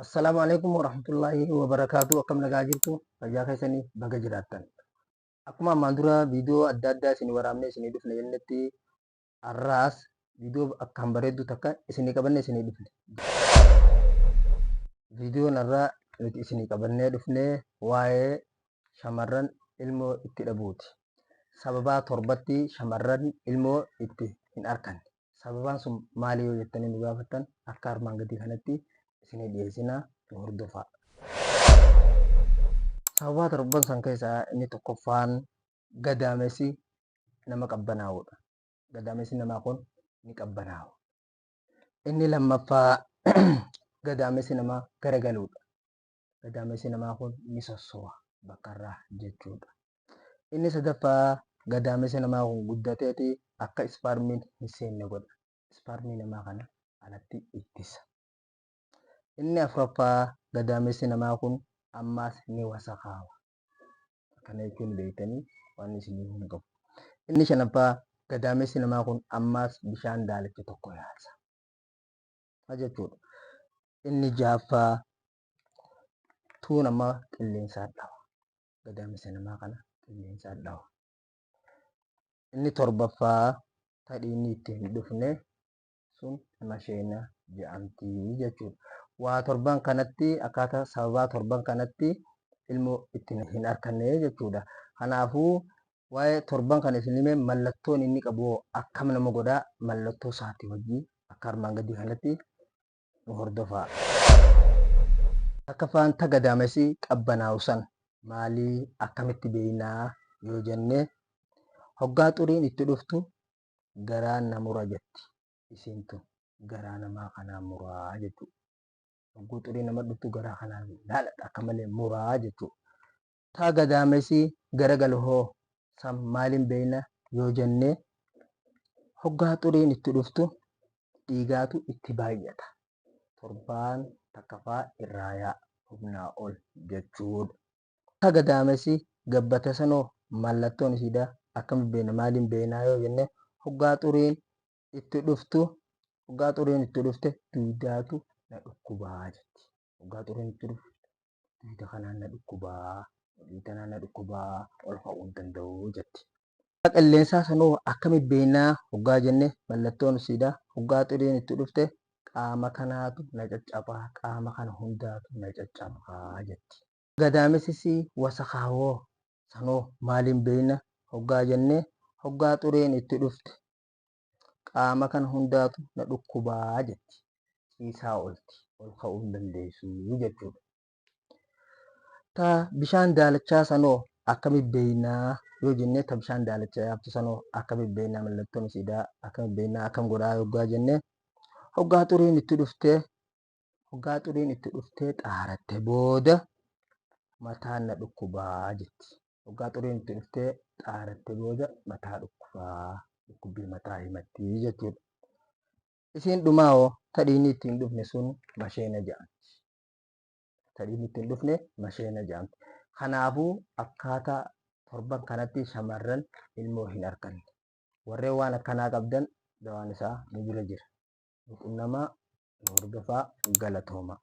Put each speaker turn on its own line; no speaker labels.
Assalaamu alaikum warahmatullaahi wabarakaatu. Akkam nagaa jirtu? Fayyaa keessanii baga jiraattan. Akkuma ammaan dura viidiyoo adda addaa isin waraabnee isinii dhufne jennetti, har'aas viidiyoo akkaan bareeddu takka isinii qabanne isinii dhufne. Viidiyoon har'aa nuti isinii qabannee dhufne waa'ee shamarran ilmoo itti dhabuuti. Sababaa torbatti shamarran ilmoo itti hin arkanne. Sababaan sun maali yoo jettanii nu gaafattan, akka armaan gadii kanatti isinii dhiyeessinaa, nu hordofaa. Sababaa torban san keessaa inni tokkoffaan gadaamessi nama qabbanaa'uudha. Gadaamessi namaa kun ni qabbanaa'a. Inni lammaffaa gadaamessi namaa garagaluudha. Gadaamessi namaa kun ni sosso'a bakkarraa jechuudha. Inni sadaffaa gadaamessi namaa kun guddateeti akka ispaarmiin hin seenne godha. Ispaarmii namaa kana alatti ittisa. Inni afuraffaa gadaamessi namaa kun ammaas ni wasakaawa. Kana jechuun beektanii waan isinii hin qabu. Inni shanaffaa gadaamessi namaa kun ammaas bishaan daalacha tokko yaasa jechuudha. Inni ja'affaa tuun ammaa qilleensaan dhawa. Gadaamessa namaa kana qilleensaan dhawa. Inni torbaffaa tadhii inni itti hin dhufne sun masheena jedhamti jechuudha. Waa torban kanatti, akkaataa sababaa torban kanatti ilmoo itti hin arkanne jechuudha. Kanaafuu waa'ee torban kana isin hime, mallattoon inni qabu akkam nama godhaa, mallattoo isaatii wajjin akka armaan gadii kanatti nu hordofaa. Takkaffaan ta gadaamessi qabbanaa'u san maalii, akkamitti beeknaa yoo jenne, hoggaa xuriin itti dhuftu garaan na mura jetti. Isiin tun garaa namaa kanaa muraa jechuudha. Hogguu xurii nama dhuftu garaa kanaan laaladha, akka malee muraa jechuudha. Ta gadaamessi garagalu hoo san maaliin beekna yoo jenne, hoggaa xuriin itti dhuftu dhiigaatu itti baay'ata. Torbaan takka faa irraa yaa'a humnaa ol jechuudha. Ta gadaamessi gabbate sanoo mallattoon isiidha akkamitti beekna, maaliin beeknaa yoo jenne, hoggaa xuriin itti dhuftu, hoggaa xuriin itti dhufte duydaatu na dhukkubaa jetti. Hoggaa xuriin itti dhuftu duyda kanaan na dhukkubaa, duyda kanaan na dhukkubaa, ol ka'uu hin danda'u jetti. Qilleensaa sanoo akkamitti beeknaa hoggaa jenne, mallattoon isiidha hoggaa xuriin itti dhufte qaama kanaatu na caccabaa, qaama kana hundaatu na caccabaa jetti. Gadaamessi wasakaawoo sanoo maaliin beekna hoggaa jenne, hoggaa xuriin itti dhufte qaama kana hundaatu na dhukkubaa jetti. Ciisaa olti, ol ka'uu hin dandeessu jechuudha. Ta bishaan daalachaa sanoo akkamitti beeknaa yoo jenne, ta bishaan daalachaa yaabtu sanoo akkamitti beeknaa, mallattoon isiidhaa akkamitti beeknaa, akkam godhaa hoggaa jenne, hoggaa xuriin itti dhuftee, hoggaa xuriin itti dhuftee xaaratte booda mataan na dhukkubaa jetti. Hoggaa xuriin itti dhuftee xaaratte booda mataa dhukkubaa, dhukkubbii mataa himatti jechuudha. Isiin dhumaa hoo ta dhiigni itti hin dhufne sun masheena jedhamti. Ta dhiigni itti hin dhufne masheena jedhamti. Kanaafuu akkaataa torban kanatti shamarran ilmoo hin arganne. Warreen waan akkanaa qabdan dawaan isaa nu bira jira. Nu qunnamaa, nu hordofaa, galatooma.